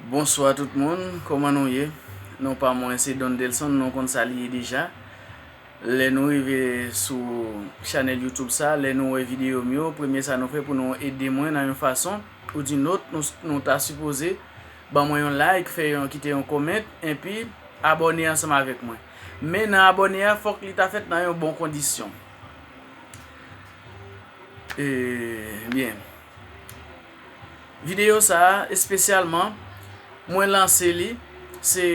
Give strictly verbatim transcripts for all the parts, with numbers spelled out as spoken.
Bonswa tout moun, kòman nou ye? Non pa mwen se Don Delson, nou konn sa li ye deja. Lè nou rive sou chanèl YouTube sa, lè nou wè videyo m yo, premye sa nou fè pou nou ede mwen nan yon fason ou di nòt, nou, nou ta sipoze ban mwen yon like, fè yon, kite yon comment, epi abòne ansanm avèk mwen. Men nan abòne a, fòk li ta fèt nan yon bon kondisyon. Ebyen, videyo sa a, espesyalman, mwen lanse li, se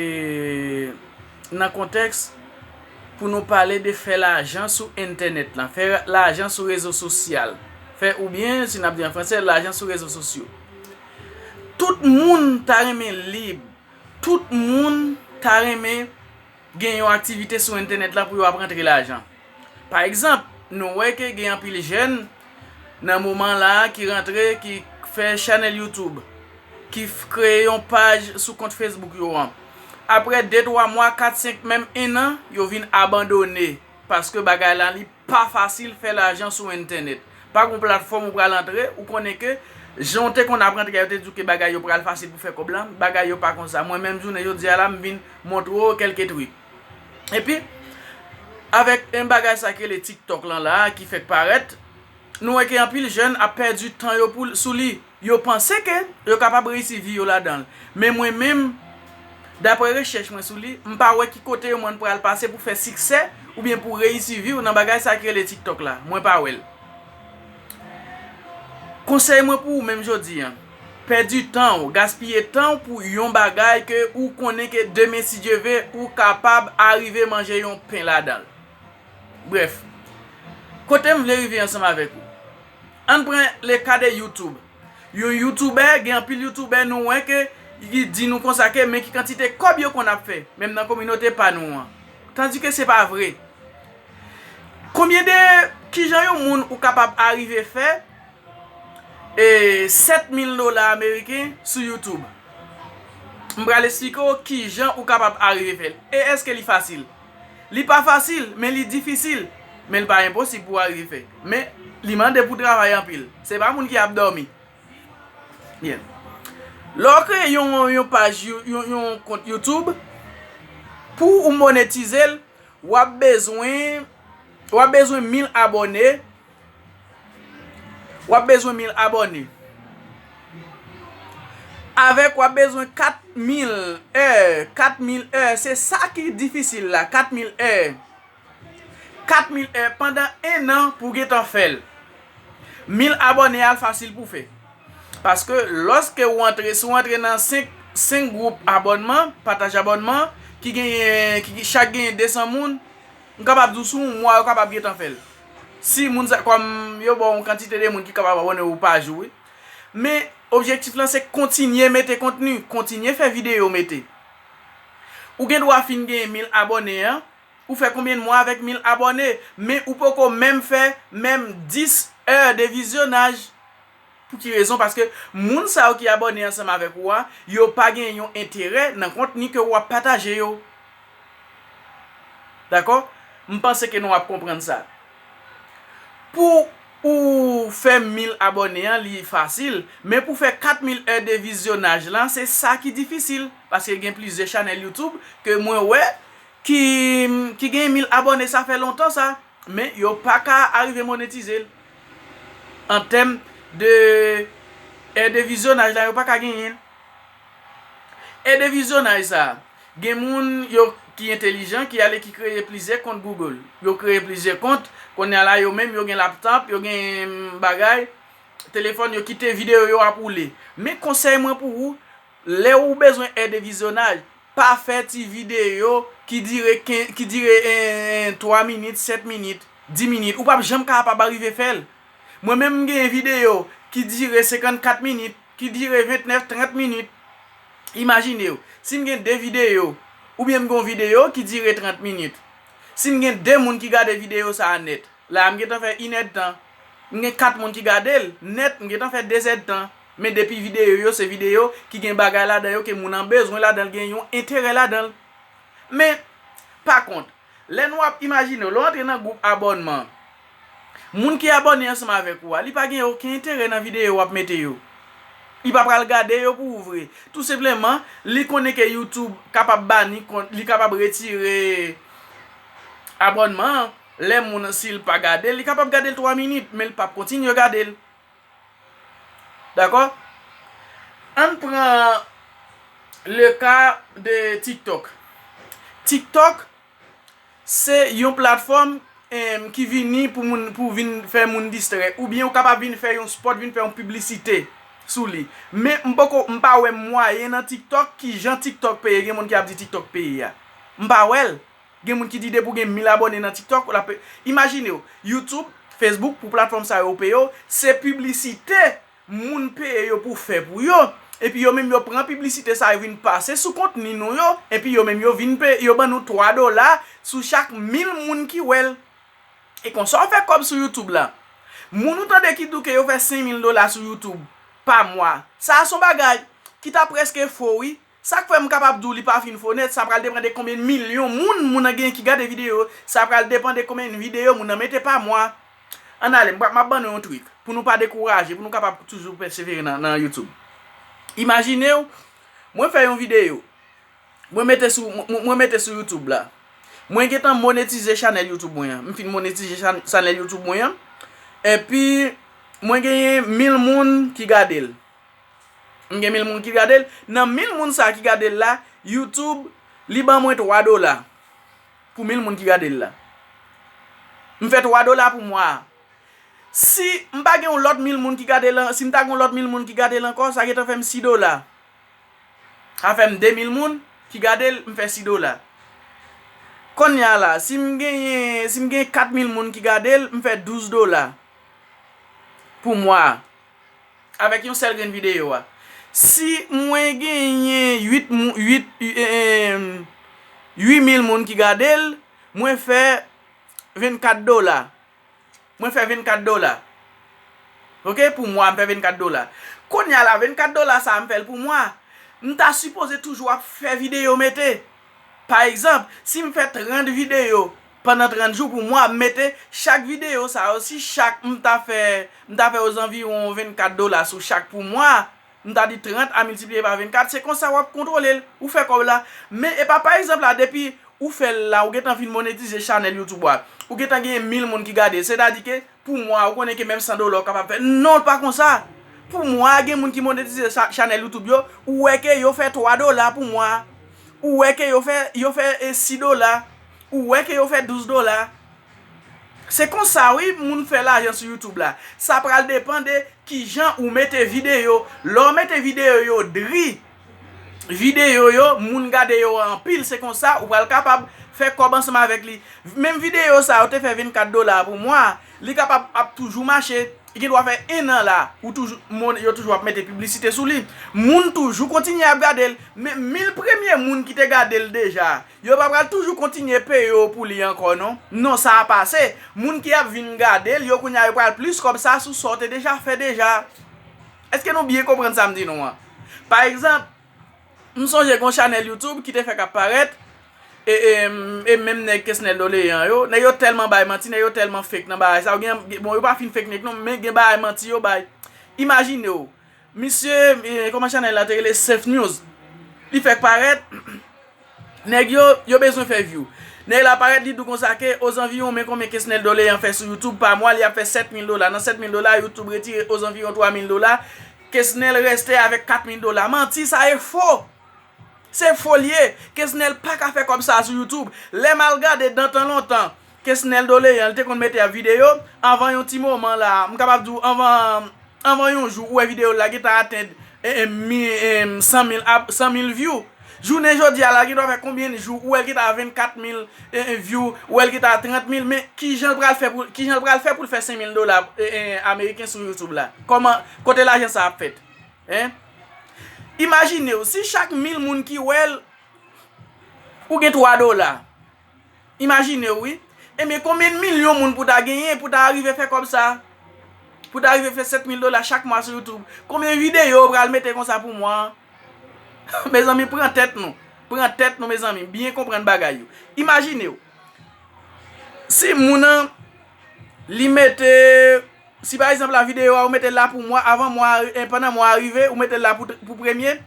nan kontèks pou nou pale de fè lajan sou entènèt lan, fè lajan sou rezo sosyal, fè oubyen, si n ap di an fransè, lajan sou rezo sosyo. Tout moun ta renmen lib, tout moun ta renmen gen yon aktivite sou entènèt lan pou yo ap rantre lajan. Pa egzanp, nou wè ke gen anpil jèn nan moman la a ki rantre, ki fè chanèl YouTube, ki f- kreye yon paj sou kont Facebook yo an. Apre de, twa mwa, kat, senk, menm en an, yo vin abandone paske bagay la li pa fasil fè lajan sou entènèt. Pa gon platfòm ou pral antre, ou konnen ke jan w te konn ap rantre a, yo te di w ke bagay yo pral fasil pou fè kòb lan, bagay yo pa konsa. Mwen menm jounen jodi a la, m vin montre w kèlke trik. Epi, avèk yon bagay sa ki rele TikTok lan la, ki fèk parèt, nou wè ke anpil jèn ap pèdi tan yo pou, sou li. Yo panse ke yo kapab reyisi vi yo ladan l. Men mwen menm, daprè rechèch mwen sou li, m pa wè ki kote yo mwen pral pase pou fè siksè oubyen pou reyisi vi w nan bagay sa ki rele TikTok la. Mwen pa wè l. Konsèy mwen pou ou menm jodi a, pèdi tan w, gaspiye tan w pou yon bagay ke ou konnen ke demen, si Dye ve, ou kapab arive manje yon pen ladan l. Brèf, kote m vle rive ansanm avèk ou? Ann pran le ka de YouTube. Yon youtubè, gen anpil youtubè nou wè ke li di nou konsa ke men ki kantite kòb yo konn ap fè, menm nan kominote pa nou an. Tandike se pa vre. Konbyen de, kijan yon moun ou kapab arive fè e, sèt mil dola ameriken sou YouTube? M pral esplike w kijan ou kapab arive fè l. E èske li fasil? Li pa fasil, men li difisil. Men li pa enposib pou w arive fè. Men li mande pou w travay anpil. Se pa moun ki ap dòmi. Byen. Lè w kreye yon, yon paj, You- yon, yon kont YouTube, pou ou monetize l, w ap bezwen, w ap bezwen mil abòne. W ap bezwen mil abòne. Avèk w ap bezwen kat mil è, kat mil è, se sa ki difisil la, kat mil è. Kat mil è pandan en an pou w gentan fè l. Mil abòne a l fasil pou fè. Paske lòske w antre, si w antre nan senk, senk gwoup abònman, pataj abònman, ki genyen, ki, ki chak genyen de san moun, m kapab di w sou yon mwa yo kapab gentan fè l. Si moun sa, kòm yo ba w yon kantite de moun ki kapab abòne w pa jou, wi. Men, objektif lan se kontinye mete kontni, kontinye fè videyo mete. Ou gen dwa fin genyen mil abòne an, ou fè konbyen mwa avèk mil abòne, men ou poko menm fè menm dis è de vizyonaj. Pou ki rezon? Paske moun sa yo ki abòne ansanm avèk ou a, yo pa gen yon enterè nan kontni ke w ap pataje yo. Dakò? M panse ke nou ap konprann sa. Pou ou fè mil abòne an, li fasil, men pou fè kat mil è de vizyonaj lan, se sa ki difisil. Paske gen plizyè chanèl YouTube ke mwen wè ki, ki gen mil abòne, sa fè lontan sa, men yo pa ka arive monetize l. An tèm de è de vizyonaj la, yo pa ka genyen l. È de vizyonaj sa, gen moun yo ki entelijan, ki ale ki kreye plizyè kont Google. Yo kreye plizyè kont, kounye a la yo menm yo gen laptop, yo gen bagay, telefòn, yo kite videyo yo ap woule. Men konsèy mwen pou ou, lè ou bezwen è de vizyonaj, pa fè ti videyo ki dire ken- ki dire, eh, twa minit, sèt minit, dis minit. Ou p ap janm kapab arive fè l. Mwen menm, m gen videyo ki dire senkannkat minit, ki dire vennèf, trant minit. Imajine w, si m gen de videyo, oubyen m gen yon videyo ki dire trant minit, si m gen de moun ki gade videyo sa a nèt, la a m gentan fè inèdtan. M gen kat moun ki gade l nèt, m gentan fè dezèdtan. Men depi videyo yo, se videyo ki gen bagay ladan yo ke moun nan bezwen ladan l, gen yon enterè ladan l. Men, pa kont, lè nou ap imajine w, lè w antre nan gwoup abònman, moun ki abòne ansanm avèk ou a, li pa gen okenn enterè nan videyo w ap mete yo. Li pa pral gade yo pou ou vre. Tou senpleman, li konnen ke YouTube kapab bani kont, li kapab retire abònman an. Lè moun, si l pa gade l, li kapab gade l twa minit, men l p ap kontinye gade l. Dakò? Ann pran le ka de TikTok. TikTok, se yon platfòm, em, ki vini pou moun, pou vin fè moun distrè. Oubyen ou kapab vin fè yon spot, vin fè yon piblisite sou li. Men m poko, m pa wè mwayen nan TikTok, ki jan TikTok peye, gen moun ki ap di TikTok peye a. M pa wè l. Gen moun ki di depi w gen mil abòne nan TikTok, w ap pe-, imajine w, YouTube, Facebook, pou platfòm sa yo peye w, se piblisite moun peye yo pou fè pou yo. Epi yo menm yo pran piblisite sa yo vin pase sou kontni nou yo, epi yo menm yo vin peye, yo ban nou twa dola sou chak mil moun ki wè l. E konsa w fè kòb sou YouTube la. Moun ou tande ki di w ke yo fè senk mil dola sou YouTube pa mwa. Sa a se yon bagay ki ta prèske fo, wi. Sa k fè m kapab di w li pa fin fo nèt, sa pral depann de konbyen milyon moun moun nan genyen ki gade videyo yo. Sa pral depann de konbyen videyo moun nan mete pa mwa. Ann ale, m pral, m ap ban nou yon trik pou nou pa dekouraje, pou nou kapab toujou pèsevere nan, nan YouTube. Imajine w, mwen fè yon videyo, mwen mete sou, mwen, mwen mete sou YouTube la. Mwen gentan monetize chanèl YouTube mwen an. M fin monetize chan-, chanèl YouTube mwen an. Epi, mwen genyen mil moun ki gade l. M gen mil moun ki gade l. Nan mil moun sa ki gade l la, YouTube, li ban mwen twa dola pou mil moun ki gade l la. M fè twa dola pou mwa a. Si m pa gen yon lòt mil moun ki gade l an-, si m ta gen yon lòt mil moun ki gade l ankò, sa gentan fè m sis dola. Sa fè m de mil moun ki gade l, m fè sis dola. Kounye a la, si m genyen, si m gen kat mil moun ki gade l, m fè douz dola pou mwa a. Avèk yon sèl grenn videyo a. Si mwen genyen uit mou-, uit, eh, eh, uit mil moun ki gade l, mwen fè vennkat dola. Mwen fè vennkat dola. Oke, pou mwa, m fè vennkat dola. Kounye a la, vennkat dola sa a, m fè l pou mwa. M ta sipoze toujou ap fè videyo mete. Pa egzanp, si m fè trant videyo pandan trant jou pou mwa, m mete chak videyo sa yo, si chak m ta fè, m ta fè ozanviwon vennkat dola sou chak pou mwa, m ta di trant a miltipliye pa vennkat, se konsa w ap kontwole l, ou fè kòb la. Men e pa, pa egzanp la, depi ou fè l la, ou gentan fin monetize chanèl YouTube ou a, ou gentan genyen mil moun ki gade, sètadi ke pou mwa, ou konnen ke menm san dola ou kapab fè. Non, l pa konsa. Pou mwa, gen moun ki monetize cha-, chanèl YouTube yo, ou wè ke yo fè twa dola pou mwa. Ou wè ke yo fè, yo fè, eh, sis dola. Ou wè ke yo fè douz dola. Se konsa, wi, moun fè lajan sou YouTube la. Sa pral depann de kijan ou mete videyo. Lè w mete videyo yo dri, videyo yo, moun gade yo anpil, se konsa ou pral kapab fè kòb ansanm avèk li. Menm videyo sa yo te fè vennkat dola pou mwa, li kapab ap toujou mache. Li gen dwa fè en an la, ou toujou, moun, yo toujou ap mete piblisite sou li. Moun toujou kontinye ap gade l. Men mil premye moun ki te gade l deja, yo pa pral toujou kontinye peye w pou li ankò, non. Non, sa a pase. Moun ki ap vin gade l, yo kounye a yo pral plis kòb sa sou sa w te deja fè deja. Èske nou byen konprann sa m di nou an? Pa egzanp, m sonje gen yon chanèl YouTube ki te fèk ap parèt, e, e, e menm nèg Kesnel Doleyan yo, nèg yo tèlman bay manti, nèg yo tèlman fake nan bagay sa yo. Gen, gen, bon, yo pa fin fake nèg non, men gen bagay manti yo bay. Imajine w, misye, e, kòman chanèl la te rele? Safe News. Li fèk parèt, nèg yo, yo bezwen fè view. Nèg la parèt, li di w konsa ke ozanviwon, men konbyen Kesnel Doleyan fè sou YouTube pa mwa, li ap fè sèt mil dola. Nan sèt mil dola, YouTube retire ozanviwon twa mil dola. Kesnel reste avèk kat mil dola. Manti sa e fo. Se fo l ye. Kesnel pa ka fè kòb sa sou YouTube. Lè m al gade dan tan lontan, Kesnel Doleyan, li te konn mete ap videyo, anvan yon ti moman la, m kapab di w, anvan, anvan yon jou, ou wè videyo l la gentan atenn, e, e, mi-, e, san mil ab-, san mil view. Jounen jodi a la, gen dwa fè konbyen jou, ou wè l gentan a vennkat mil, e, e, view, ou wè l gentan a trant mil, men kijan l pral fè pou, kijan l pral fè pou l fè senk mil dola, e, e, ameriken sou YouTube la? Kòman, kote lajan sa ap fèt? Hein? Imajine w, si chak mil moun ki wè l, ou gen twa dola. Imajine w, wi. Ebyen, konbyen milyon moun pou ta genyen pou ta rive fè kòb sa? Pou ta rive fè sèt mil dola chak mwa sou YouTube. Konbyen videyo w pral mete konsa pou mwa an? Mezanmi, pran tèt nou. Pran tèt nou, mezanmi. Byen konprann bagay yo. Imajine w, si moun nan, li mete Si pa egzanp la videyo a ou mete l la pou mwa, avan mwa a, eh, pandan mwa a rive, ou mete l la pou, pou premye,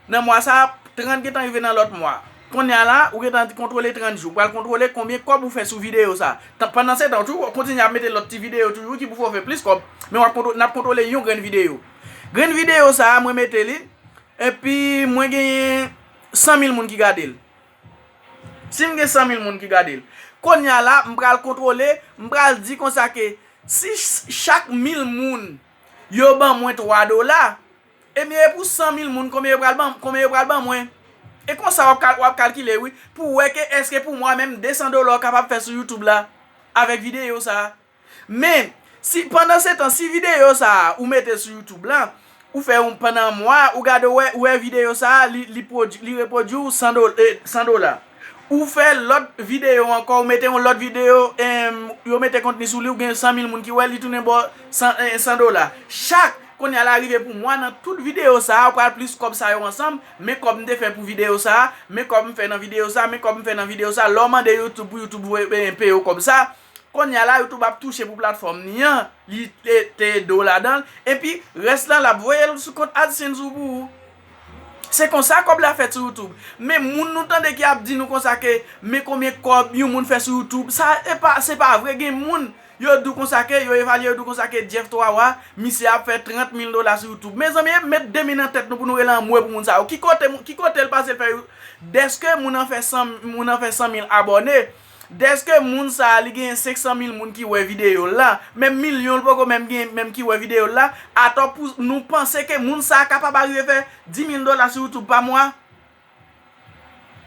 nan mwa sa a, trant gentan rive nan lòt mwa. Kounye a la, ou gentan kontwole trant jou. Ou pral kontwole konbyen kòb ou fè sou videyo sa a. Tan, pandan se tan, ou toujou kontinye ap mete lòt ti videyo toujou ki pou fè w fè plis kòb. Men w ap kontwo-, n ap kontwole yon grenn videyo. Grenn videyo sa a, mwen mete li, epi mwen genyen san mil moun ki gade l. Si m gen san mil moun ki gade l, kounye a la, m pral kontwole, m pral di konsa ke si ch-, chak mil moun yo ban mwen twa dola, ebyen, e pou san mil moun, konbyen yo pral ban, konbyen yo pral ban mwen? E konsa w ap kal-, w ap kalkile, wi, pou w wè ke èske pou mwa menm de san dola w kapab fè sou YouTube la avèk videyo sa a. Men, si pandan se tan, si videyo sa a ou mete sou YouTube la, ou fè yon, pandan mwa, ou gade, ou wè, ou wè videyo sa a, li, li pwodui, li repwodui w san dola, eh, san dola. Ou fè lòt videyo ankò, ou mete yon lòt videyo, em, yo mete kontni sou li, ou gen san mil moun ki wè, li tounen ba w san, eh, san dola. Chak, kounye a la rive pou mwa, nan tout videyo sa a, ou pral plis kòb sa yo ansanm, men kòb m te fè pou videyo sa a, men kòb m fè nan videyo sa a, men kòb m fè nan videyo sa a. Lè w mande YouTube pou YouTube voye, eh, peye w kòb sa, kounye a la, YouTube ap touche pou platfòm ni an, li te, te ede w ladan l, epi rès lan, l ap voye l sou kont AdSense ou pou ou. Se konsa kòb la fèt sou YouTube. Men moun nou tande ki ap di nou konsa ke, men konbyen kòb yon moun fè sou YouTube, sa, e pa, se pa vre, gen moun, yo di w konsa ke, yo evalye, yo di w konsa ke Jeff Twawa, misye ap fè trant mil dola sou YouTube. Mezanmi, e met de men nan tèt nou pou nou rele anmwe pou moun sa yo. Ki kote, ki kote l pase l fè, dèske moun nan fè san, moun nan fè san mil abòne, dèske moun sa a, li genyen senk san mil moun ki wè videyo l la, menm milyon l poko menm gen, menm ki wè videyo l la, atò pou nou panse ke moun sa a kapab arive fè di mil dola sou YouTube pa mwa?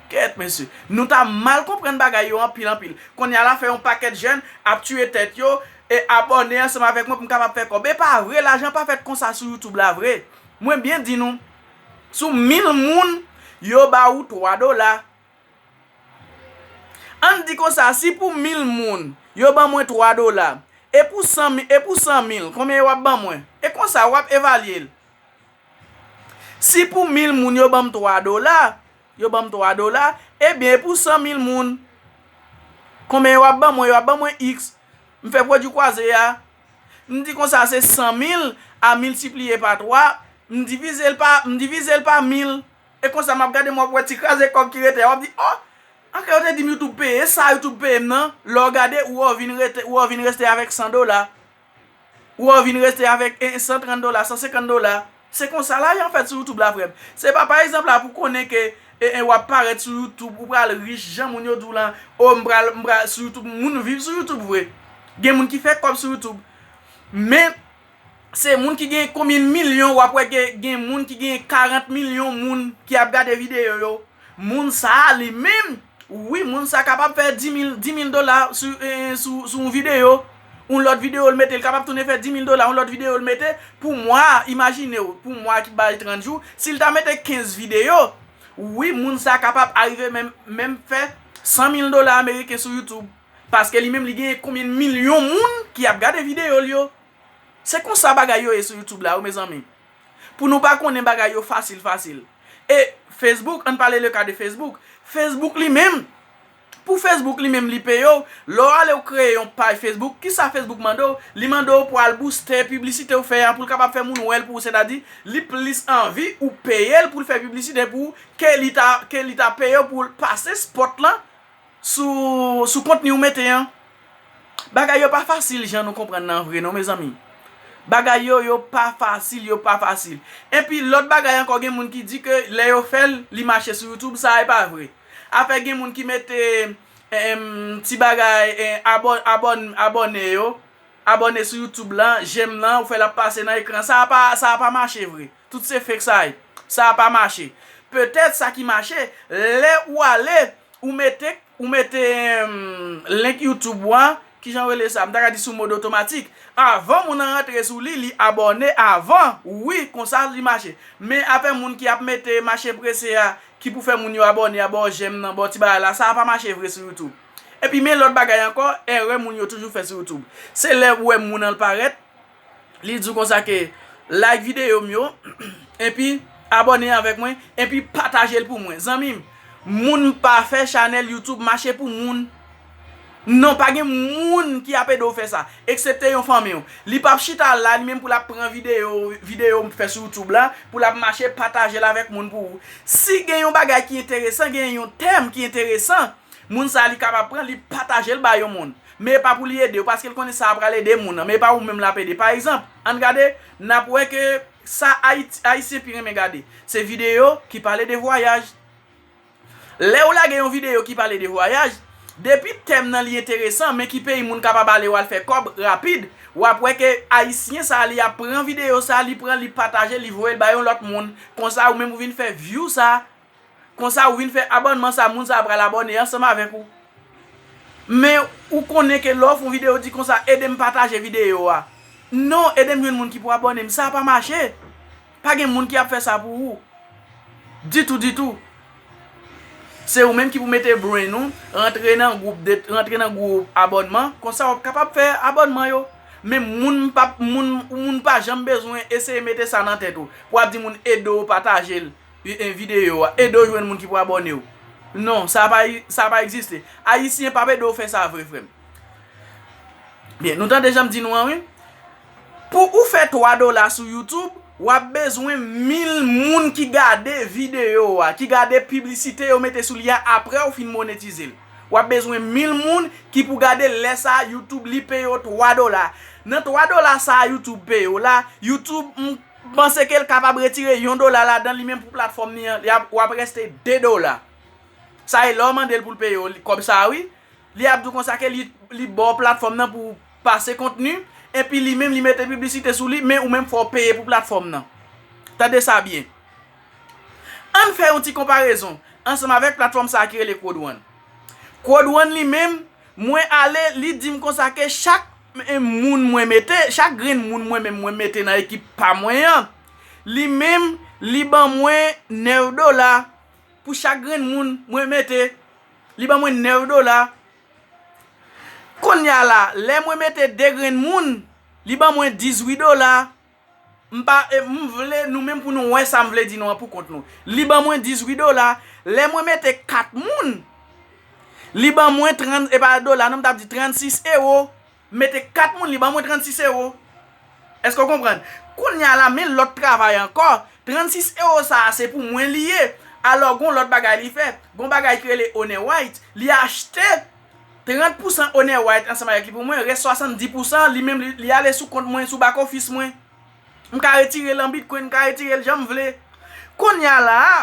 Kèt, mesye. Nou ta mal konprann bagay yo anpil, anpil. Kounye a la, fè yon pakèt jèn ap tiye tèt yo e abòne ansanm avèk mwen pou m kapab fè kòb. E pa vre, lajan pa fèt konsa sou YouTube la vre. Mwen byen di nou, sou mil moun, yo ba ou twa dola. Ann di konsa, si pou mil moun, yo ban mwen twa dola, e pou san mi-, e pou san mil, konbyen yo ap ban mwen? E konsa, w ap evalye l. Si pou mil moun, yo ban m twa dola, yo ban m twa dola, ebyen, e pou san mil moun, konbyen yo ap ban mwen? Yo ap ban mwen X. M fè pwodui kwaze a. M di konsa, se san mil a miltipliye pa twa, m divize l pa, m divize l pa mil. E konsa, m ap gade, m ap wè ti kraze kòb ki rete a, w ap di, o, anka yo te di m YouTube peye, sa YouTube peye m nan, lè w gade, ou wè w vin rete, ou wè w vin reste avèk san dola. Ou wè w vin reste avèk, e, san trant dola, san senkant dola. Se konsa lajan fèt sou YouTube la, frè m. Se pa, pa egzanp la, pou konnen ke, e, e, w ap parèt sou YouTube, ou pral rich, jan moun yo di w lan, o, m pral, m pral sou YouTube, moun viv sou YouTube vre. Gen moun ki fè kòb sou YouTube. Men, se moun ki gen konbyen milyon, w ap wè gen, gen moun ki gen karant milyon moun ki ap gade videyo yo. Moun sa a li menm, wi, moun sa a kapab fè di mil, di mil dola sou, eh, sou, sou yon videyo. Yon lòt videyo l mete, l kapab tounen fè di mil dola, yon lòt videyo l mete. Pou mwa, imajine w, pou mwa ki bay trant jou, si l ta mete kenz videyo, wi, moun sa a kapab arive menm, menm fè san mil dola ameriken sou YouTube. Paske li menm, li gen konbyen milyon moun ki ap gade videyo l yo. Se konsa bagay yo ye sou YouTube la, wi, mezanmi. Pou nou pa konnen bagay yo fasil, fasil. E Facebook, ann pale le ka de Facebook. Facebook li menm, pou Facebook li menm, li peye w. Lè w ale w kreye yon paj Facebook, kisa Facebook mande w? Li mande w pou al booste piblisite w fè a, pou l kapab fè moun wè l pou ou. Sètadi, li plis anvi ou peye l pou l fè piblisite pou ou, ke li ta, ke li ta peye w pou l pase spot lan sou, sou kontni ou mete an. Bagay yo pa fasil jan nou konprann nan vre non, mezanmi. Bagay yo, yo pa fasil, yo pa fasil. Epi lòt bagay ankò, gen moun ki di ke lè yo fè l, li mache sou YouTube, sa e pa vre. Afè gen moun ki mete, em, ti bagay, em, abò-, abòn-, abòne yo, abòne sou YouTube lan, jèm lan, ou fè l ap pase nan ekran, sa a pa, sa a pa mache vre. Tout se fake sa ye. Sa a pa mache. Petèt sa ki mache, lè ou ale, ou mete, ou mete, em, link YouTube ou an, kijan yo rele sa? M ta ka di sou mòd otomatik. Avan moun nan rantre sou li, li abòne avan. Wi, konsa li mache. Men afè moun ki ap mete mache prese a, ki pou fè moun yo abòne a, ba w jèm nan, ba w ti bagay la, sa a pa mache vre sou YouTube. Epi men lòt bagay ankò, erè moun yo toujou fè sou YouTube. Se lè ou wè moun nan parèt, li di w konsa ke like videyo m yo, epi abòne avèk mwen, epi pataje l pou mwen. Zanmi m, moun pa fè chanèl YouTube mache pou moun. Non, pa gen moun ki ap ede w fè sa, eksepte yon fanmi w. Li p ap chita la, li menm pou l ap pran videyo, videyo m fè sou YouTube la, pou l ap mache pataje l avèk moun pou ou. Si gen yon bagay ki enteresan, gen yon tèm ki enteresan, moun sa a li kapab pran, li pataje l ba yon moun. Men e pa pou li ede w, paske l konnen sa a pral ede moun nan, men e pa ou menm l ap ede. Pa egzanp, ann gade, n ap wè ke sa Ayiti, Ayisyen pi renmen gade, se videyo ki pale de vwayaj. Lè ou lage yon videyo ki pale de vwayaj, depi tèm nan li enteresan, men ki peyi moun kapab ale w al fè kòb rapid, w ap wè ke Ayisyen sa a, li ap pran videyo sa a, li pran, li pataje, li voye l ba yon lòt moun. Konsa, ou menm ou vin fè view sa a. Konsa, ou vin fè abònman sa a, moun sa a pral abòne ansanm avèk ou. Men ou konnen ke lè w fè yon videyo, di konsa, ede m pataje videyo a. Non, ede m jwenn moun ki pou abòne m. Sa a pa mache. Pa gen moun ki ap fè sa pou ou. Ditou, ditou. Se ou menm ki pou mete brain ou, rantre nan gwoup de, rantre nan gwoup abònman, konsa w ap kapab fè abònman yo. Men moun pa, moun, moun pa janm bezwen eseye mete sa nan tèt ou. Pou w ap di moun ede w pataje l, e, e, videyo a, ede w jwenn moun ki pou abòne w. Non, sa pa, sa pa egziste. Ayisyen p ap ede w fè sa vre, frè m. Byen, nou tande jan m di nou an, wi. Pou ou fè twa dola sou YouTube, w ap bezwen mil moun ki gade videyo a, ki gade piblisite yo mete sou li a apre w fin monetize l. W ap bezwen mil moun ki pou gade lè sa a YouTube li peye w twa dola. Nan twa dola sa a YouTube peye w la, YouTube, m panse ke l kapab retire yon dola ladan li menm pou platfòm li an. Li ap, w ap reste de dola. Sa e lè w mande l pou l peye w kòb sa a, wi. Li ap di w konsa ke li, li ba w platfòm nan pou w pase kontni, epi li menm li mete piblisite sou li, men ou menm fò w peye pou platfòm nan. Tande sa byen. Ann fè yon ti konparezon ansanm avèk platfòm sa a ki rele Crowd One. Crowd One li menm, mwen ale, li di m konsa ke chak, e, moun mwen mete, chak grenn moun mwen menm mwen mete nan ekip pa mwen an, li menm, li ban mwen nèf dola pou chak grenn moun mwen mete. Li ban mwen nèf dola. Kounye a la, lè mwen mete de grenn moun, li ban mwen dizuit dola. M pa, e, m vle nou menm pou nou wè sa m vle di nou an pou kont nou. Li ban mwen dizuit dola. Lè mwen mete kat moun, li ban mwen trant, e pa dola, non, m t ap di trannsis ewo. M mete kat moun, li ban mwen trannsis ewo. Èske w konprann? Kounye a la, men lòt travay ankò. Trannsis ewo sa a, se pou mwen li ye. Alò, gon lòt bagay li fè. Gon bagay ki rele Owner White. Li achte trant pousan Owner White ansanm avèk li pou mwen. Rès swasanndis pousan, li menm, li, li ale sou kont mwen, sou back office mwen. M ka retire l an Bitcoin, m ka retire l jan m vle. Kounye a la a,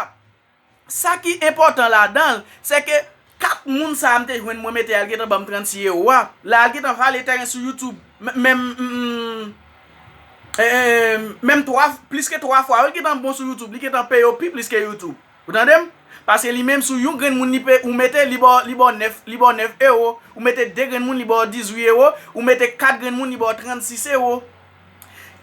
sa ki enpòtan ladan l, se ke kat moun sa a m te jwenn mwen mete a, l gentan ban m trannsis ewo a. La, l gentan vale tèren sou YouTube. M-, menm, mm, eh, eh, menm twa, plis ke twa fwa. Wi, l gentan bon sou YouTube. Li gentan peye w pi plis ke YouTube. Ou tande m? Paske li menm sou yon grenn moun li pe, ou mete, li ba w, li ba w nèf, li ba w nèf ewo. Ou mete de grenn moun, li ba w dizuit ewo. Ou mete kat grenn moun, li ba w trannsis ewo.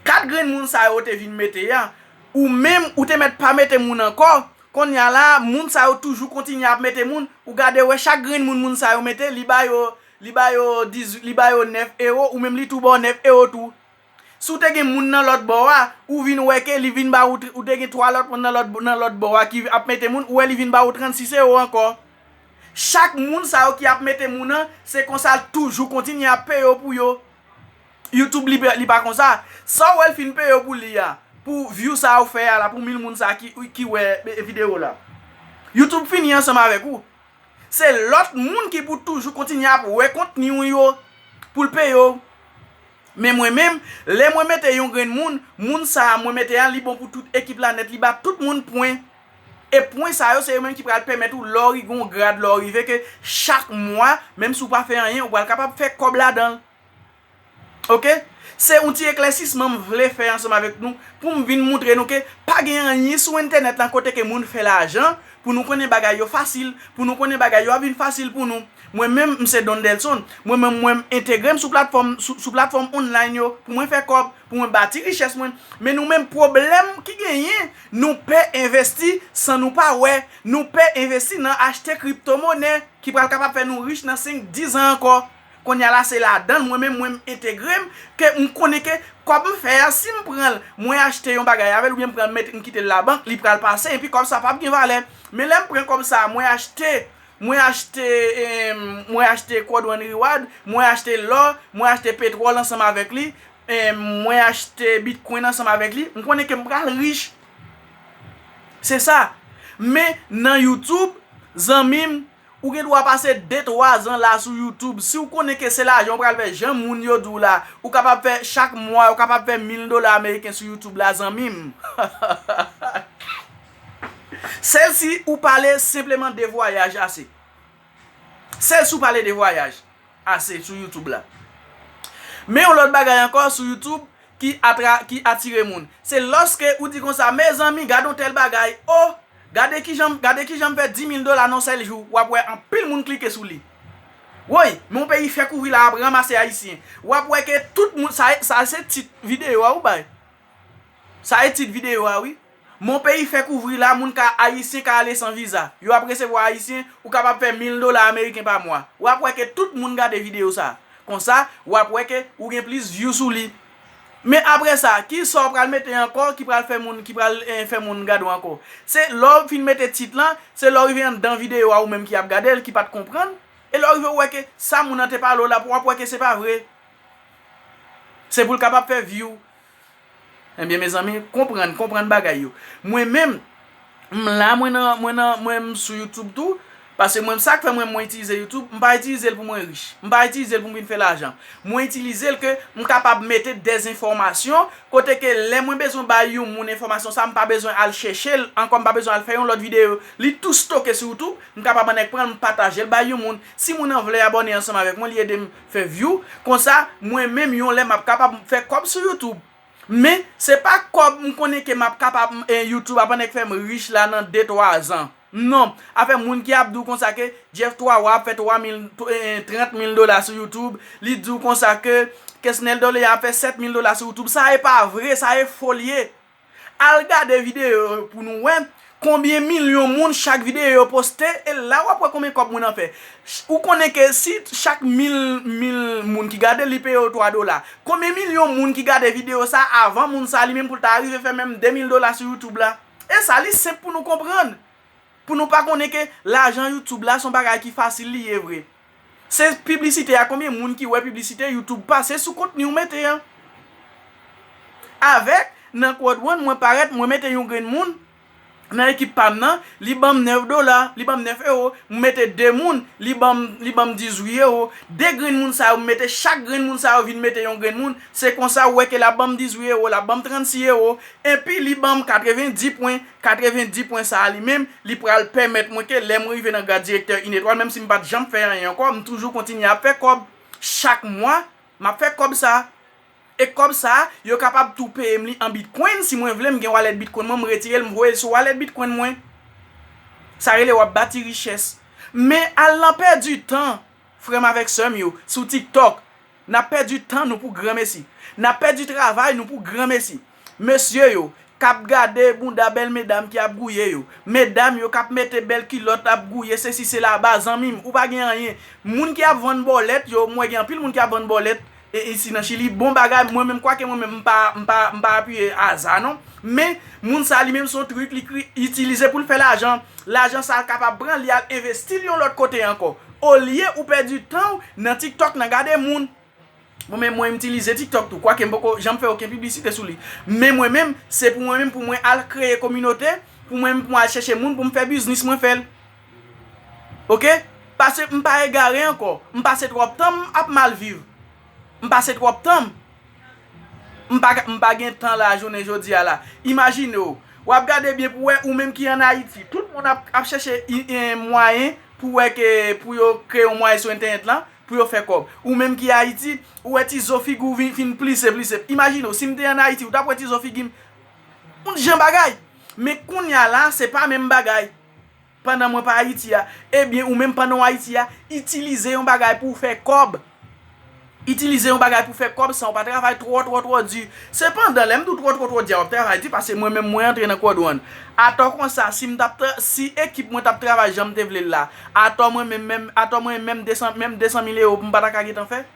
Kat grenn moun sa yo te vin mete a, ou menm, ou te mèt pa mete moun ankò. Kounye a la, moun sa yo toujou kontinye ap mete moun. Ou gade wè chak grenn moun, moun sa yo mete, li ba yo, li ba yo dizuit, li ba yo nèf ewo, ou menm li tou ba w nèf ewo tou. Si w te gen moun nan lòt bò a, ou vin wè ke li vin ba ou, ou te gen twa lòt moun nan lòt, nan lòt bò a ki ap mete moun, ou wè li vin ba ou trannsis ewo ankò. Chak moun sa yo ki ap mete moun nan, se konsa l toujou kontinye ap peye w pou yo. YouTube li, li pa konsa. Sa w wè l fin peye w pou li a, pou view sa w fè a la, pou mil moun sa ki, ki wè, e, videyo la. YouTube fini ansanm avèk ou. Se lòt moun ki pou toujou kontinye ap wè kontni w yo pou l peye w. Men mwen menm, lè mwen mete yon grenn moun, moun sa a mwen mete a, li bon pou tout ekip la nèt, li ba tout moun pwen. E pwen sa yo, se yo menm ki pral pèmèt ou, lè w gon grad, lè w rive, ke chak mwa, menm si w pa fè anyen, ou pral kapab fè kòb ladan l. Oke? Se yon ti eklèsisman m vle fè ansanm avèk nou, pou m vin montre nou ke pa gen anyen sou entènèt lan kote ke moun fè lajan, pou nou konnen bagay yo fasil, pou nou konnen bagay yo ap vin fasil pou nou. Mwen menm, m se Don Delson. Mwen menm, mwen m entegre m sou platfòm, sou, sou platfòm online yo, pou mwen fè kòb, pou mwen bati richès mwen. Men nou menm, pwoblèm ki genyen, nou pè envesti san nou pa wè. Nou pè envesti nan achte kriptomonè ki pral kapab fè nou rich nan senk, diz an ankò. Kounye a la, se ladan l, mwen menm, mwen m entegre m, ke m konnen ke kòb m fè a, si m pran l, mwen achte yon bagay avè l, oubyen m pran l, mete, m kite l labank, li pral pase, epi kòb sa p ap gen valè. Men lè m pran kòb sa a, mwen achte mwen achte, em, mwen achte Quad One Reward, mwen achte lò, mwen achte petwòl ansanm avèk li, em, mwen achte Bitcoin ansanm avèk li, m konnen ke m pral rich. Se sa. Men nan YouTube, zanmi m, ou gen dwa pase de twa zan la sou YouTube. Si w konnen ke se lajan w pral fè, jan moun yo di w la, ou kapab fè chak mwa, ou kapab fè mil dola ameriken sou YouTube la, zanmi m. Sèl si ou pale senpleman de vwayaj ase. Sèl si w pale de vwayaj ase sou YouTube la. Men yon lòt bagay ankò sou YouTube ki atra, ki atire moun. Se lòske ou di konsa, mezanmi, gade yon tèl bagay, o, gade kijan, gade kijan m fè di mil dola nan yon sèl jou, w ap wè anpil moun klike sou li. Woy, men yon peyi fèk ouvri la ap ranmase Ayisyen. W ap wè ke tout moun, sa, sa se tit videyo a ou bay. Sa e tit videyo a, wi. Mon peyi fèk ouvri la, moun ka, Ayisyen ka ale san viza. Yo ap resevwa Ayisyen, ou kapab fè mil dola ameriken pa mwa. W ap wè ke tout moun gade videyo sa. Konsa, w ap wè ke ou gen plis view sou li. Men apre sa, ki sa w pral mete ankò ki pral fè moun, ki pral, eh, fè moun gade w ankò? Se lè w fin mete tit lan, se lè w rive anndan videyo a ou menm ki ap gade l, ki pa t konprann. E lè w rive w wè ke sa moun nan te pale w la, w ap wè ke se pa vre. Se pou l kapab fè view. Ebyen, mezanmi, konprann, konprann bagay yo. Mwen menm, m la, mwen nan, mwen nan, mwen m sou YouTube tou, paske mwen, sa k fè mwen, mwen itilize YouTube, m pa itilize l pou mwen rich. M pa itilize l pou m vin fè lajan. Mwen itilize l ke m kapab mete dèzenfòmasyon, kote ke lè mwen bezwen bay yon moun enfòmasyon sa, m pa bezwen al chèche l ankò, m pa bezwen al fè yon lòt videyo. Li tou stoke sou YouTube, m kapab annik pran l, m pataje l bay yon moun. Si moun nan vle abòne ansanm avèk mwen, li ede m fè view. Konsa, mwen menm, yon lè m ap kapab fè kòb sou YouTube. Men, se pa kòb m konnen ke m ap kapab, eh, YouTube ap annik fè m rich la nan de twa zan. Non, afè moun ki ap di w konsa ke Jeff twa wa ap fè twa mil, eh, trant mil dola sou YouTube, li di w konsa ke Kesnel Doléa ap fè sèt mil dola sou YouTube, sa e pa vre, sa e fo l ye. Al gade videyo yo pou nou wè konbyen milyon moun chak videyo yo poste, e la w ap wè konbyen kòb moun nan fè. Ch-, ou konnen ke si chak mil, mil moun ki gade l, li peye w twa dola, konbyen milyon moun ki gade videyo sa avan moun sa li menm pou l ta rive fè menm de mil dola sou YouTube la? E sa, li senp pou nou konprann. Pou nou pa konnen ke lajan YouTube la se yon bagay ki fasil li ye vre. Se piblisite a, konbyen moun ki wè piblisite YouTube pase sou kontni w mete an? Avèk, nan Quad One, mwen parèt, mwen mete yon grenn moun nan ekip pa m nan, li ban m nèf dola, li ban m nèf ewo, m mete de moun, li ban m, li ban m dizuit ewo. De grenn moun sa yo, m mete chak grenn moun sa yo vin mete yon grenn moun, se konsa ou wè ke l ap ban m dizuit ewo, l ap ban m trannsis ewo, epi li ban m katrevendi pwen, katrevendi pwen sa a li menm, li pral pèmèt mwen ke lè mwen rive nan grad direktè inetwal, menm si m pa t janm fè anyen ankò, m toujou kontinye ap fè kòb. Chak mwa, m ap fè kòb sa. E kòb sa, yo kapab tou peye m li an Bitcoin. Si mwen vle, m gen wallet Bitcoin mwen, m retire l, m voye l sou wallet Bitcoin mwen. Sa rele w ap bati richès. Men al nan pèdi tan, frè m avèk sè m yo, sou TikTok. N ap pèdi tan nou pou granmesi. N ap pèdi travay nou pou granmesi. Mesye yo, k ap gade bounda bèl medam ki ap gouye yo. Medam yo k ap mete bèl kilòt ap gouye sesi sela ba zanmi m. Ou pa gen anyen. Moun ki ap vann bòlèt yo, m wè gen anpil moun ki ap vann bòlèt, e, isi nan Chili. Bon bagay, mwen menm, kwake mwen menm, m pa, m pa, m pa apiye aza non. Men, moun sa li menm se yon trik li kri-, itilize pou l fè lajan. Lajan sa l kapab pran, li al envesti l yon lòt kote ankò. Olye ou pèdi tan w nan TikTok, nan gade moun. Mwen menm, mwen m itilize TikTok tou, kwake m poko janm fè okenn piblisite sou li. Men mwen menm, se pou mwen menm, pou mwen al kreye kominote, pou mwen menm, pou mwen al chèche moun, pou m fè biznis, mwen fè l. Oke? Pase m pa egare ankò. M pase twòp tan m ap mal viv. M pase twòp tan m. M pa, m pa gen tan la, jounen jodi a la. Imajine w, w ap gade byen pou wè ou menm ki ann Ayiti. Tout moun ap, ap chèche i-, en, mwayen pou wè ke, pou yo kreye yon mwayen sou entènèt lan, pou yo fè kòb. Ou menm ki Ayiti, ou wè ti zo figi w vin, fin plise, plise. Imajine w, si m te ann Ayiti, ou t ap wè ti zo figi m. Yon jan bagay. Men kounye a la, se pa menm bagay. Pandan mwen pa Ayiti a, ebyen, ou menm pandan w Ayiti a, itilize yon bagay pou w fè kòb. Itilize yon bagay pou w fè kòb san w pa travay twò, twò, twò di. Sepandan, lè m di w twò, twò, twò di a, w ap travay di, paske mwen menm mwen antre nan Quad One. Atò konsa, si m t ap tra-, si ekip mwen t ap travay jan m te vle l la, atò mwen menm, menm, atò mwen menm de san, menm de san mil ewo pou m pa ta ka gentan fè?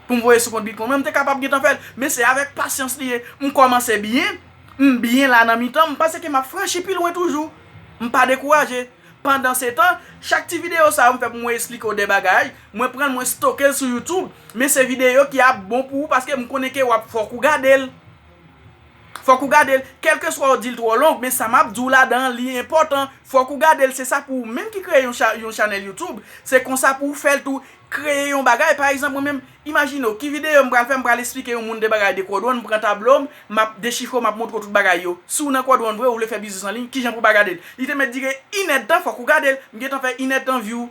Pou m voye sou kont Bitcoin mwen, m te kapab gentan fè l. Men se avèk pasyans li ye. M kòmanse byen, m byen la nan mitan, m panse ke m ap franchi pi lwen toujou. M pa dekouraje. Pandansetan, chak ti videyo sa yo m fè pou mwen eksplike w de bagay, mwen pran l, mwen stoke l sou YouTube, men se videyo ki ap bon pou ou paske m konnen ke w ap fòk ou gade l. Fòk ou gade l. Kèlkeswa w di l twò long, men sa m ap di w ladan an, li enpòtan. Fòk ou gade l. Se sa pou ou menm ki kreye yon, cha, yon chanèl YouTube. Se konsa pou ou fè l tou. Kreye yon bagay. Pa egzanp, mwen menm, imajine w, ki videyo m pral fè, m pral eksplike yon moun de bagay de Quad One, m pran tablo m, m ap dechifre w, m ap montre w tout bagay yo. Si w nan Quad One vre, ou vle fè biznis an liy, kijan pou w pa gade l? Li te mèt dire inèdtan, fòk ou gade l. M gentan fè inèdtan view.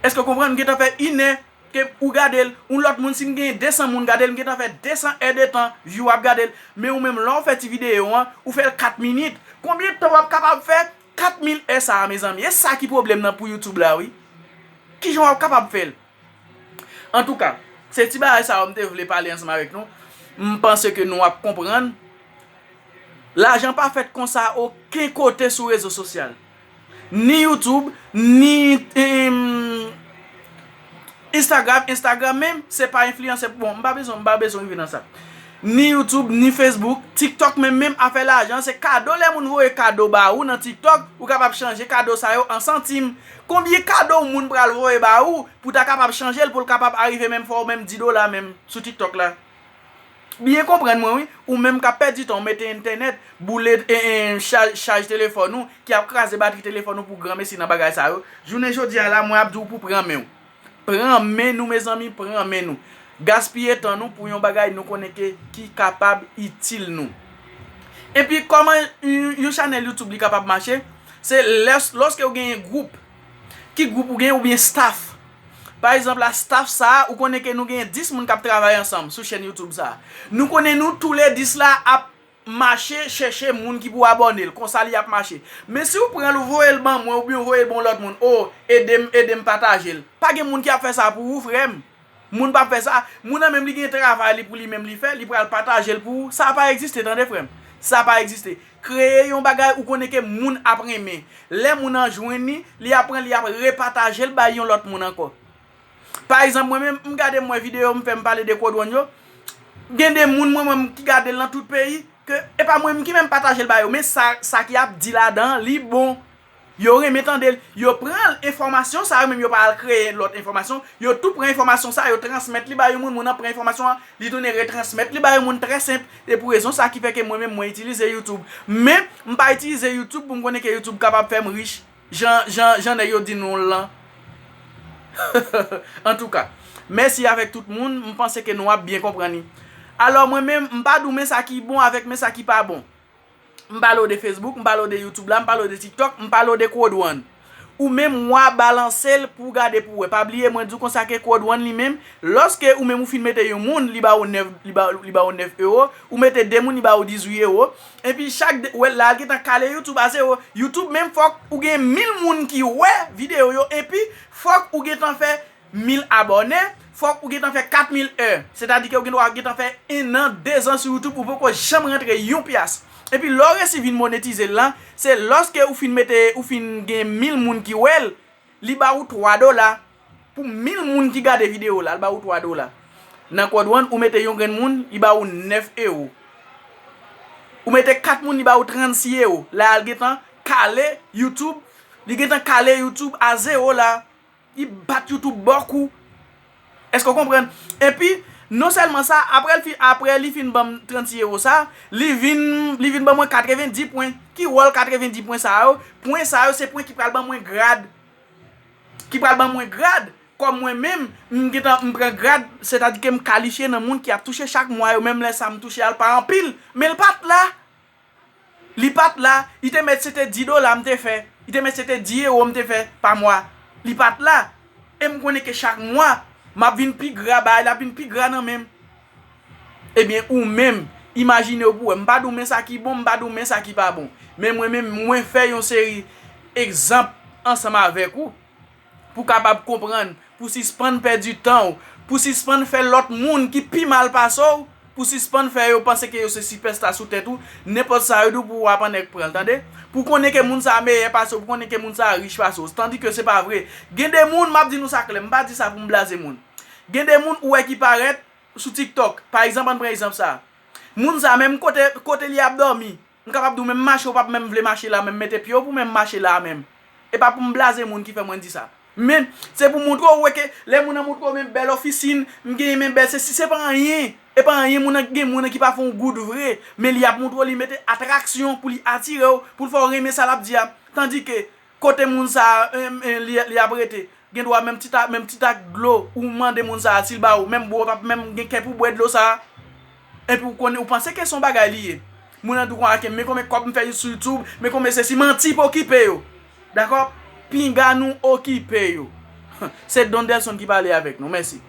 Èske w konprann? M gentan fè inè ke ou gade l. Yon lòt moun, si m genyen de san moun gade l, m gentan fè de san è de tan view ap gade l. Men ou menm, lè w fè ti videyo an, ou fè l kat minit. Konbyen tan w ap kapab fè kat mil è sa a, mezanmi? E sa ki pwoblèm nan pou YouTube la, wi. Kijan w ap kapab fè l? Antouka, se ti bagay sa yo m te vle pale ansanm avèk nou. M panse ke nou ap konprann. Lajan pa fèt konsa okenn kote sou rezo sosyal. Ni YouTube, ni, em, Instagram. Instagram menm, se pa enfliyansè. Bon, m pa bezwen, m pa bezwen rive nan sa. Ni YouTube, ni Facebook, TikTok menm, menm afè lajan, se kado. Lè moun voye kado ba ou nan TikTok, ou kapab chanje kado sa yo an santim. Konbyen kado moun pral voye ba ou pou ta kapab chanje l, pou l kapab arive menm fè w menm di dola menm sou TikTok la? Byen konprann mwen, wi. Ou menm k ap pèdi tan, ou mete entènèt, boule, e, e, chaj, chaj telefòn ou, ki ap kraze batri telefòn ou pou granmesi nan bagay sa yo. Jounen jodi a la, mwen ap di w pou pran men w. Pran men nou, mezanmi, pran men nou. Gaspiye tan nou pou yon bagay nou konnen ke, ki kapab itil nou. Epi, kòman yon, yon chanèl YouTube li kapab mache? Se lès, lòske w genyen gwoup. Ki gwoup ou genyen oubyen staff? Pa egzanp la, staff sa a, ou konnen ke nou genyen dis moun k ap travay ansanm sou chèn YouTube sa a. Nou konnen nou toule dis la ap mache chèche moun ki pou abòne l. Konsa li ap mache. Men si w pran l, ou voye l ban mwen oubyen w voye l ban yon lòt moun, o, ede m, ede m pataje l. Pa gen moun ki ap fè sa pou ou, frè m. Moun p ap fè sa. Moun nan menm, li gen travay li pou li menm li fè, li pral pataje l pou ou. Sa pa egziste, tande, frè m. Sa pa egziste. Kreye yon bagay ou konnen ke moun ap renmen. Lè moun nan jwenn li, li ap pran, li ap repataje l bay yon lòt moun ankò. Pa egzanp, mwen menm, m gade, m wè videyo m fè, m pale de Quad One yo. Gen de moun, mwen menm, ki gade l nan tout peyi, ke e pa mwen menm ki menm pataje l ba yo, men sa, sa ki ap di ladan an, li bon. Yo renmen tande l. Yo pran enfòmasyon sa yo, menm yo pa al kreye lòt enfòmasyon. Yo tou pran enfòmasyon sa, yo transmèt li ba yon moun, moun nan pran enfòmasyon an, li tounen retransmèt li ba yon moun, trè senp. E pou rezon sa ki fè ke mwen menm mwen itilize YouTube. Men, m pa itilize YouTube pou m konnen ke YouTube kapab fè m rich, jan, jan, jan nèg yo di nou l lan. Antouka, mèsi avèk tout moun, m panse ke nou ap byen konprann li. Alò, mwen menm, m pa di w men sa ki bon avèk men sa ki pa bon. M pale w de Facebook, m pale w de YouTube la, m pale w de TikTok, m pale w de Quad One. Ou menm, w a balanse l pou w gade pou w wè. Pa bliye, mwen di w konsa ke Quad One li menm, lòske ou menm ou fin mete yon moun, li ba ou nèf, li ba, li ba ou nèf ewo, ou mete de moun, li ba ou dizuit ewo. Epi chak de, w wè la, l gentan kale YouTube a zewo. YouTube menm, fòk ou gen mil moun ki wè videyo yo, epi fòk ou gentan fè mil abòne, fòk ou gentan fè kat mil è. Sètadi ke ou gen dwa gentan fè en an, de zan sou YouTube, ou poko janm rantre yon pyas. Epi lè w resi vin monetize l lan, se lòske ou fin mete, ou fin gen mil moun ki wè l, li ba ou twa dola. Pou mil moun ki gade videyo la, li ba ou twa dola. Nan Quad One, ou mete yon grenn moun, li ba ou nèf ewo. Ou mete kat moun, li ba ou trannsis ewo. La, l gentan kale YouTube, li gentan kale YouTube a zewo la. Li bat YouTube bòkou. Èske w konprann? Epi, non sèlman sa, apre l fin, apre li fin ban m trannsis ewo sa, li vin, li vin ban mwen katrevendis pwen. Ki wòl katrevendis pwen sa yo? Pwen sa yo se pwen ki pral ban mwen grad. Ki pral ban mwen grad. Kòm mwen menm, m gentan, m pran grad, sètadi ke m kalifye nan moun ki ap touche chak mwa yo, menm lè sa m touche a l pa anpil, men l pa t la. Li pa t la, li te mèt se te dis dola m te fè, li te mèt se te dis ewo m te fè pa mwa. Li pa t la. E m konnen ke chak mwa, m ap vin pi gra, bagay la ap vin pi gra nan men m. Ebyen, ou menm, imajine w pou w wè. M pa di w men sa ki bon, m pa di w men sa ki pa bon. Men mwen menm, mwen fè yon seri egzanp ansanm avèk ou. Pou w kapab konprann, pou w sispann pèdi tan w, pou w sispann fè lòt moun ki pi mal pase w, pou w sispann fè yo panse ke yo se sipèsta sou tèt ou, nenpòt sa yo di w pou w ap annik pran l, tande? Pou w konnen ke moun sa a meyè pase w, pou w konnen ke moun sa a rich pase w, tandike se pa vre. Gen de moun, m ap di nou sa klè, m pa di sa pou m blaze moun. Gen de moun ou wè ki parèt sou TikTok, pa egzanp, ann pran egzanp sa a. Moun sa a, menm kote, kote li ap dòmi, m kapab di w menm mache w p ap menm vle mache la, menm mete pye w pou menm mache la a menm. E pa pou m blaze moun ki fè mwen di sa. Men, se pou montre w wè ke lè moun nan montre w men bèl ofisin, m genyen men bèl sesi, se pa anyen. E pa anyen, moun nan gen moun nan ki pa fè yon goud vre, men li ap montre w, li mete atraksyon pou li atire w, pou l fè w renmen sa l ap di a. Tandike, kote moun sa a, em, em, li, li ap rete, gen dwa menm ti ta, menm ti tak dlo ou mande moun sa a, si l ba ou, menm bwè, w p ap menm gen kè pou bwè dlo sa a. Epi w konnen, ou panse ke se yon bagay li ye. Moun nan di w konsa ke men konbyen kòb m fè sou YouTube, men konbyen sesi, manti pou okipe yo. Dakò? Pinga nou okipe yo. Se Dondelson ki pale avèk nou. Mèsi.